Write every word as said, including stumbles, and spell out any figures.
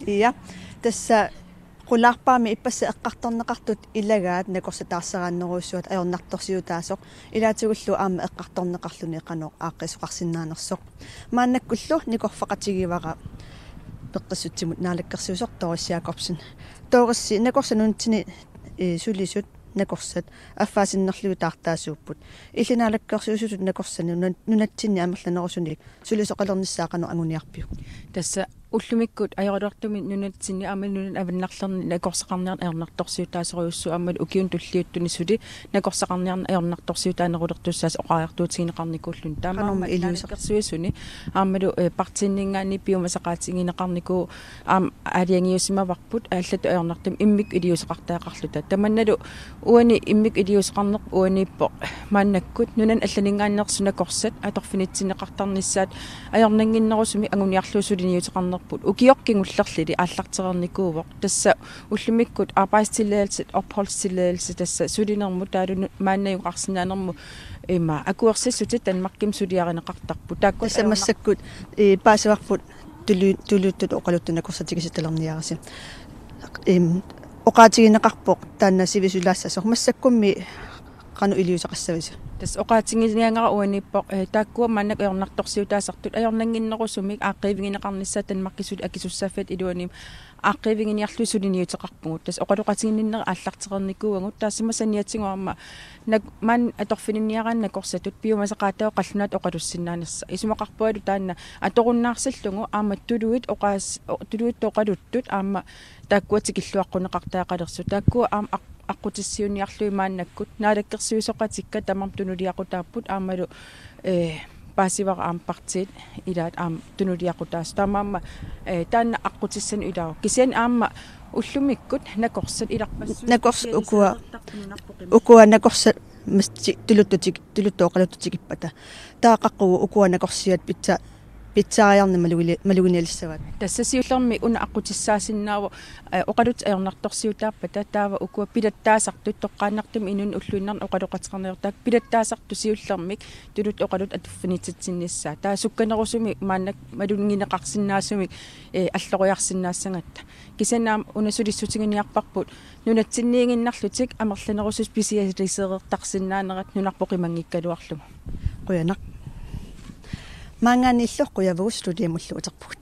Ja, tassa qulaarpaami ippassaq eqqartorneqartut ilagaat nakorsataarsaraannerujussuat ajornartorsiutaasoq, ilaatigullu aamma eqqartorneqarluni qanoq aaqqiisoqarsinnaanersoq. Maannakkullu nikorfaqatigivara peqqissutsimut naalakkersuisoq Doris Jakobsen. Doris, nakorsat nunatsinni, eh, sulisut nakorsat affaa sinnerlugit taartaasuupput. Illit naalakkersuisutut nakorsani nuna-, nunatsinni amerlanerusunik sulisoqalernissaa qanoq anguniarpiuk? Tassa ullumikkut ajoraluartumik nunatsinni aamma nunat avannarlerni nakorsaqarniarneq ajornartorsiutaasorujussuuvoq, aamma ukiuni tulliuttuni suli nakorsaqarniarneq ajornartorsiutaanerulertussaasut oqariartuutigineqarnikuulluni. Taamaammat qanormi iliuuseq- naalakkersuisuni aammalu, eh, partiinninngaanniit piumasaqaatigineqarnikuuvoq aamma aalajangiussimavarput allatut ajornartumik immikkut iliuuseqartariaqarluta. Tamannalu uani immikkut iliuuseqarnerput uaniippoq maannakkut nunani allaninngaanneersut nakorsat atorfinitsinneqartarnissaat ajornannginnerusumik anguniarlugu suliniuteqarnerput ukioq kingullerluli aallartereernikuuvoq. Tassa ullumikkut arbejdstilladelse, opholdstilladelse, tassa sulinermut taavalu maannajuqarsinnaanermut ima akuersissutit Danmarkimi suliarineqartarput. Taakku tassa ajornar- massakkut, eh, paasivarput tulu-, tuluttut oqaluttut nakorsatigisattalerniarisi. Im, oqaatigineqarpoq taanna sivisulaassasoq, massakkummi qanoq iliuuseqassavisi? Tassa oqaatiginiagara uaniippoq, eh, taakkua maannakkut ajornartorsiutaasartut ajornannginnerusumik aaqqiivigineqarnissaat Danmarkimi suli akisussaaffiata iluanni aaqqiiviginiarlugit suliniuteqarpugut. Tassa oqaloqatiginninnerit aallartereernikuuagut, taassuma saniatigut aamma nak-, maani atorfinniaraanni nakorsatut piumasaqaataavoq qallunaatut oqalussinnaanersoq. Isumaqarpungalu taanna atorunnaarsillugu aamma tuluit oqaas-, o-, tuluttut oqaluttut aamma taakkua tikilluaqquneqartariaqalersut. Taakkua aamma aq-, aqqutissiuunniarlugit maannakkut naalakkersuisooqatikka tamarmik tunuliaqutaapput aammalu, eh, paasivara aamma partiit ilaat aamma tunuliaqutaasut. Taamaammat, eh, taanna aqqutissanut ilaavoq. Kisianni aamma ullumikkut nakorsat ilarpassui- Nakors-, ukua, ukua nakorsat masti-, tuluttut tik-, tuluttut oqaluttut tikippata. Taava qaqugu ukua nakorsiat pitsa-, pitsaariarneq malugili-, maluginialissavaat? Tassa siullermik una aqqutissaasinnaavoq, eh, oqaluttut ajornartorsiutaappata taava ukua pilattaasartut toqqaannartumik inunnut ulluinnarni oqaloqateqarneq ajortaaq pilattaasartut siullermik tuluttut oqaluttut atorfinitsitsinnissaat. Taava sukkanerusumik maannakkut malugineqarsinnaasumik, eh, alloriarsinnaassagatta. Kisianni aamma una sulissutiginiarparput nunatsinniiginnarlutik amerlanerusut specialiseertarsinnaanerat nunarput qimanngikkaluarlugu. Qujanaq. Maanngaanniillu qujavugut, studiamullu uterpugut.